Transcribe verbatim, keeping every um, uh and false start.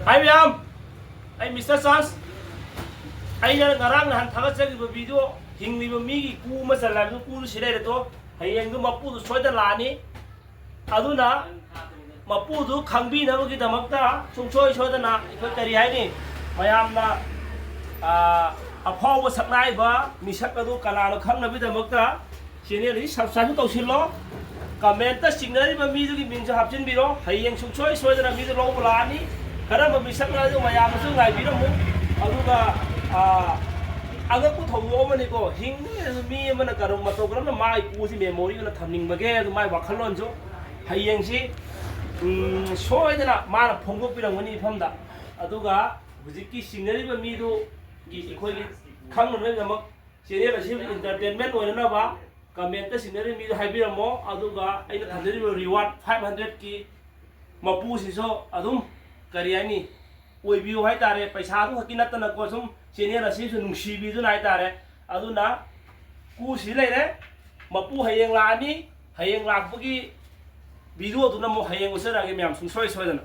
ꯍꯥꯏ ꯃꯌꯥꯝ, ꯑꯩ mister chance. ꯑꯩꯅ ꯉꯔꯥꯡ ꯅꯍꯥꯟ ꯊꯥꯒꯠꯆꯈꯤꯕ ꯚꯤꯗꯤꯑꯣ, ꯍꯤꯡꯂꯤꯕ ꯃꯤꯒꯤ ꯀꯨ ꯑꯃ ꯆꯜꯂꯦ ꯍꯥꯏꯕꯗꯨ, ꯀꯨꯗꯨ ꯁꯤ ꯂꯩꯔꯦ꯫ ꯑꯗꯣ ꯍꯌꯦꯡꯗꯨ ꯃꯄꯨꯗꯨ ꯁꯣꯏꯗꯅ ꯂꯥꯛꯑꯅꯤ꯫ ꯑꯗꯨꯅ ꯃꯄꯨꯗꯨ ꯈꯪꯕꯤꯅꯕꯒꯤꯗꯃꯛꯇ ꯁꯨꯡꯁꯣꯏ ꯁꯣꯏꯗꯅ ꯑꯩꯈꯣꯏ, ꯀꯔꯤ ꯍꯥꯏꯅꯤ, ꯃꯌꯥꯝꯅ, ꯑꯥ, ꯑꯐꯥꯎꯕ ꯁꯛꯅꯥꯏꯕ ꯃꯤꯁꯛ ꯑꯗꯨ ꯀꯅꯥꯅꯣ ꯈꯪꯅꯕꯒꯤꯗꯃꯛꯇ ꯆꯦꯅꯦꯜ ꯑꯁꯤ ꯁꯕꯁꯀ꯭ꯔꯥꯏꯕ ꯇꯧꯁꯤꯜꯂꯣ꯫ ꯀꯃꯦꯟꯇ ꯆꯤꯡꯅꯔꯤꯕ ꯃꯤꯗꯨꯒꯤ ꯃꯤꯡꯁꯨ ꯍꯥꯞꯆꯤꯟꯕꯤꯔꯣ꯫ ꯍꯌꯦꯡ ꯁꯨꯡꯁꯣꯏ ꯁꯣꯏꯗꯅ ꯃꯤꯗꯨ ꯂꯧꯕ ꯂꯥꯛꯑꯅꯤ꯫ ꯀꯔꯝꯕ ꯃꯤꯁꯛꯅꯣ ꯍꯥꯏꯗꯨ ꯃꯌꯥꯝꯅꯁꯨ ꯉꯥꯏꯕꯤꯔꯝꯃꯨ꯫ ꯑꯗꯨꯒ, ꯑꯥ, ꯑꯉꯛꯄ ꯊꯧꯗꯣꯛ ꯑꯃꯅꯤꯀꯣ꯫ ꯍꯤꯡꯂꯤꯉꯩꯗ ꯃꯤ ꯑꯃꯅ ꯀꯔꯝ-, ꯃꯇꯧ ꯀꯔꯝꯅ ꯃꯥꯒꯤ ꯀꯨ ꯑꯁꯤ ꯃꯦꯃꯣꯔꯤ ꯑꯣꯏꯅ ꯊꯝꯅꯤꯡꯕꯒꯦ, ꯑꯗꯨ ꯃꯥꯒꯤ ꯋꯥꯈꯜꯂꯣꯟꯁꯨ ꯍꯌꯦꯡꯁꯤ, ꯎꯝ, ꯁꯣꯏꯗꯅ ꯃꯥꯅ ꯐꯣꯡꯗꯣꯛꯄꯤꯔꯝꯒꯅꯤ ꯃꯤꯐꯝꯗ꯫ ꯑꯗꯨꯒ ꯍꯧꯖꯤꯛꯀꯤ ꯆꯤꯡꯅꯔꯤꯕ ꯃꯤꯗꯨꯒꯤ ꯑꯩꯈꯣꯏꯒꯤ ꯈꯪꯅꯅꯕꯒꯤꯗꯃꯛ ꯆꯦꯅꯦꯜ ꯑꯁꯤ entertainment ꯑꯣꯏꯅꯅꯕ ꯀꯃꯦꯟꯇ ꯆꯤꯡꯅꯔꯤꯕ ꯃꯤꯗꯨ ꯍꯥꯏꯕꯤꯔꯝꯃꯣ꯫ ꯑꯗꯨꯒ ꯑꯩꯅ ꯊꯝꯖꯔꯤꯕ reward five hundred ꯀꯤ ꯃꯄꯨꯁꯤꯁꯨ ꯑꯗꯨꯝ, ꯀꯔꯤ ꯍꯥꯏꯅꯤ, ꯑꯣꯏꯕꯤꯌꯨ ꯍꯥꯏꯇꯥꯔꯦ꯫ ꯄꯩꯁꯥ ꯑꯗꯨ ꯈꯛꯀꯤ ꯅꯠꯇꯅꯀꯣ, ꯁꯨꯝ ꯆꯦꯅꯦꯜ ꯑꯁꯤꯁꯨ ꯅꯨꯡꯁꯤꯕꯤꯗꯨꯅ ꯍꯥꯏꯇꯥꯔꯦ꯫ ꯑꯗꯨꯅ ꯀꯨꯁꯤ ꯂꯩꯔꯦ, ꯃꯄꯨ ꯍꯌꯦꯡ ꯂꯥꯛꯑꯅꯤ꯫ ꯍꯌꯦꯡ ꯂꯥꯛꯄꯒꯤ ꯚꯤꯗꯤꯑꯣꯗꯨꯅ ꯑꯃꯨꯛ ꯍꯌꯦꯡ ꯎꯠꯆꯔꯛꯑꯒꯦ ꯃꯌꯥꯝ, ꯁꯨꯡꯁꯣꯏ ꯁꯣꯏꯗꯅ꯫